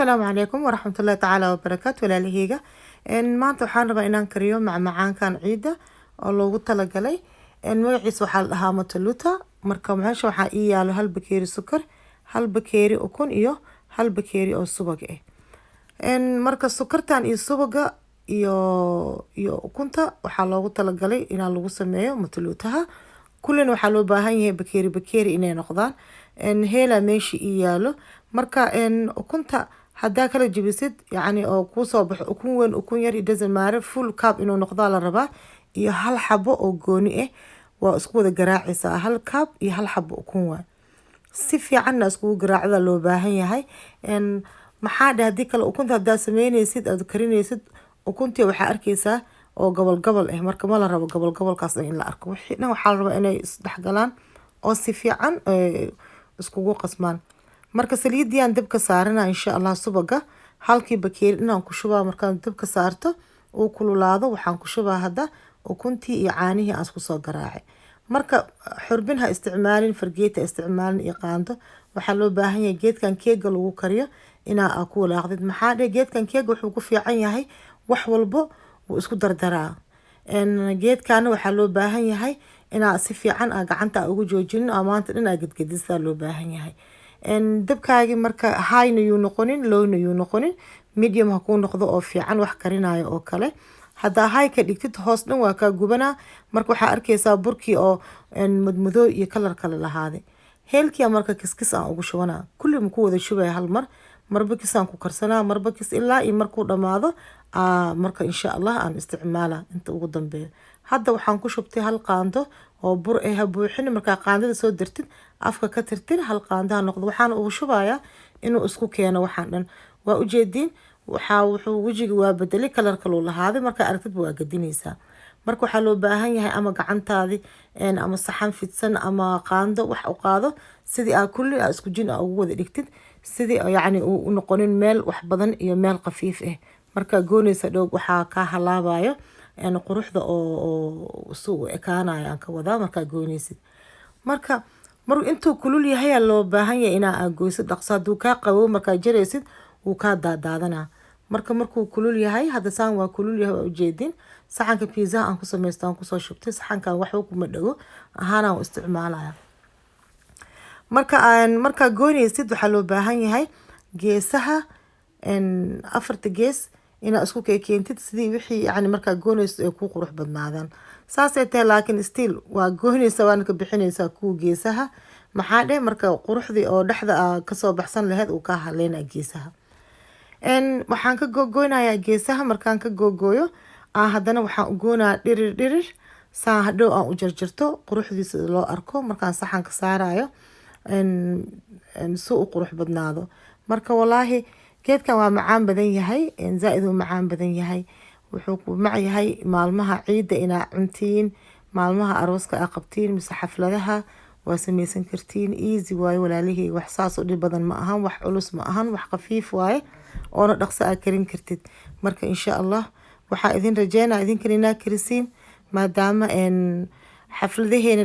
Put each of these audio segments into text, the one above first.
Asalaamu calaykum waraxmatullaahi tacaala wabarakaatu. Walaalaheyga, maanta waxaan rabaa inaan kariyo macmacaankan ciida oo loogu talagalay. Magaciisa waxaa la dhahaa mataluta. Marka meesha waxaa ii yaalo hal bakeeri sukar, hal bakeeri ukun iyo hal bakeeri oo subag ah. Marka sukartan iyo subaga iyo ukunta waxaa loogu talagalay inaa lagu sameeyo matalutaha. Kullina waxaa loo baahan yahay bakeeri bakeeri inay noqdaan. Heelaa meesha ii yaalo. Marka ukunta haddaa kala jebisid, yacni oo kuusoo baxo ukun weyn, ukun yar, it doesn't matter, full cup inuu noqdaa la rabaa iyo hal xabo oo gooni ah. Waa isku wada garaacaysaa, hal cup iyo hal xabo ukun waay. Si fiicanna iskugu garaacda loo baahan yahay. Maxaa dheh, haddii kale ukunta haddaa sameyneysid, aad karineysid, ukuntii waxaa arkeysaa oo gobol gobol ah. Marka ma la rabo gobol gobolkaas in la arko. Wixii dhan waxaa la rabaa inay isdhexgalaan oo si fiican iskugu qasmaan. Marka saliidiyaan dabka saarana, insha Allah. Subaga halkii bakeeri inaan ku shubaa. Markaan dabka saarto, uu kululaado, waxaan ku shubaa hadda ukuntii iyo caanihii aan isku soo garaacay. Marka xurbin ha isticmaalin, fargeeta ha isticmaalin iyo qaando. Waxaa loo baahan yahay geedkan keega lagu kariyo inaa aa ku walaaqdid. Maxaa dheh, geedkan keega wuxuu ku fiican yahay wax walbo wuu isku dardaraa. Geedkana waxaa loo baahan yahay inaa si fiican aa gacanta ugu joojinin oo maanta dhan aa gedgedisaa loo baahan yahay. Dabkaagi marka highna yuu noqonin, lowna yuu noqonin, medium ha kuu noqdo oo fiican wax karinayo oo kale. Haddaa high ka dhigtid, hoos dhan waa kaa gubanaa. Marka waxaa arkeysaa burkii oo madmadoow iyo color kale lahaaday. Heelkia marka kiskis aan ugu shubanaa. Kulli ma ku wada shubaya hal mar. Marba kisaan ku karsanaa, marba kis, ilaa iyo markuu dhamaado. Marka insha Allah aan isticmaala inta ugu dambeeyo. Hadda waxaan ku shubtay hal qaando oo bur ah. Ha buuxin. Markaa qaandada soo dirtid, afka ka tirtir, hal qaando ha noqdo. Waxaan ugu shubayaa inuu isku keeno waxaan dhan. Waa ujeediin, waxaa wuxuu wejiga waa bedelay, color kaluu lahaaday. Markaa aragtidba waa gadinaysaa. Marka waxaa loo baahan yahay ama gacantaadi ama saxan fidsan ama qaando wax u qaado, sidii aa kulli aa isku jin aa ugu wada dhigtid, sidii yacni uu u noqonin meel wax badan iyo meel khafiif ah. Markaa goonaysa dhoog, waxaa kaa halaabayo quruxda oo si u ekaanayo aan ka wadaa markaa goynaysid. Marka mar intuu kulul yahay aa loo baahan yahay inaa aa goysid dhaqso. Hadduu kaa qabow, markaa jaraysid wuu kaa daadaadanaa. Marka markuu kulul yahay, hadda saan waa kulul yahay, waa ujeedin. Saxanka pizzaha aan ku sameysto aan kusoo shubtay. Saxankan waxba kuma dhago, ahaanaan u isticmaalaya. Marka aan markaa goynaysid, waxaa loo baahan yahay geesaha, afarta gees, inaa isku keentid, sidii wixii yani markaa goynayso ay ku qurux badnaadaan. Saasay tahay, laakiin still waa goynaysa, waana ka bixinaysaa kuwa geesaha. Maxaa dheh, marka quruxdii oo dhexda aa kasoo baxsan lahayd uu kaa haleynaa geesaha. Waxaan ka gogoynayaa geesaha. Markaan ka googooyo, haddana waxaan u goonayaa dhirir dhirir, saan hadhow aan u jarjarto quruxdiisa loo arko markaan saxanka saarayo, si u qurux badnaado. Marka walaahi geedkan waa macaan badan yahay, zaa-id uu macaan badan yahay. Wuxuu ku mac yahay maalmaha ciidda inaa cuntiin, maalmaha arooska aa qabtiin mise xafladaha waa sameysan kartiin. Easy waaye, walaalihii. Wax saas u dhib badan ma ahan, wax culus ma ahan, wax khafiif waaye oona dhaqso aa karin kartid. Marka insha Allah waxaa idin rajeynaa idinkan inaa karisiin, maadaama xafladaheena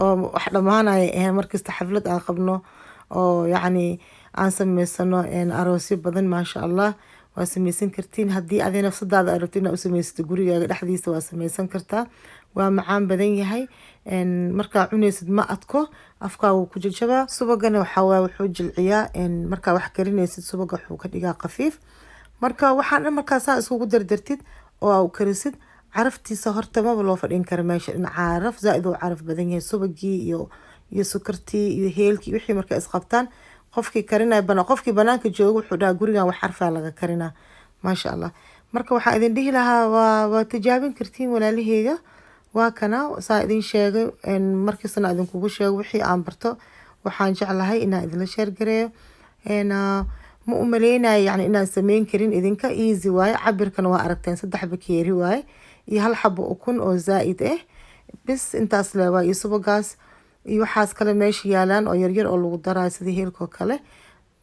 oo wax dhamaanaya ahayn. Markasta xaflad aan qabno oo yacni aan sameysano aroosyo badan, maasha Allah, waa sameysan kartiin. Haddii adi nafsadaada aad rabto inaad u sameysato gurigaaga dhexdiisa, waa sameysan kartaa. Waa macaan badan yahay. Markaa cunaysid ma adko, afkaa wuu ku jajabaa. Subagana waxaa waaye wuxuu jilciyaa markaa wax karinaysid, subaga wuxuu ka dhigaa khafiif. Marka waxaan dhan markaa saa iskugu dardartid oo aa karisid, caraftiisa horta maba loo fadhin kara meesha dhan. Caraf zaa-id uu caraf badan yahay. Subagii iyo sukartii iyo heelkii wixii marka isqabtaan, qofkii karinaya bana, qofkii banaanka jooga wuxuu dhahaa, "Gurigan wax carfaa laga karinaa." Maasha Allah. Marka waxaa idin dhihi lahaa waa tijaabin kartiin, walaalaheyga. Waa kana saa idin sheegay. Markastana idinkugu sheego, wixii aan barto waxaan jeclahay inaan idinla share gareeyo. Ma u maleynayo yani inaan sameyn karin idinka. Easy waaye. Cabirkana waa aragteen, 3 bakeeri waaye iyo hal xabo ukun oo zaa-id ah, bis intaas le waa, iyo subagaas iyo waxaas kale meesha yaalaan oo yaryar oo lagu daraayo sida heelka oo kale.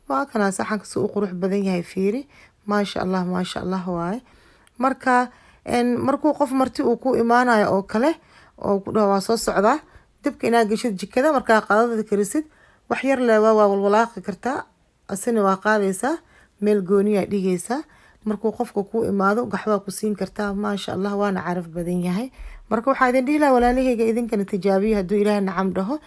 Waa kana saxanka si u qurux badan yahay, fiiri. Maasha Allah, maasha Allah waaye. Marka markuu qof marti uu ku imaanayo oo kale oo ku dhaho, "Waa soo socdaa," dabka inaa geshid jikada, markaa qadada karisid, wax yar le waa walwalaaqi kartaa, asina waa qaadaysaa. Meel gooniyaa dhigaysaa. Markuu qofka kuu imaado, gaxwaa ku siin kartaa. Maasha Allah, waana caraf badan yahay. Marka waxaa idin dhihi lahaa, walaalahayga, idinkana tijaabiyo hadduu Ilaahay nacam dhaho.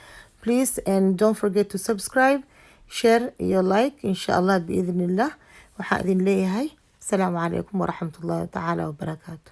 Please and don't forget to subscribe, share iyo like, insha Allah, biidnillah. Waxaa idin leeyahay asalaamu calaykum waraxmatullahi tacaala wabarakaatu.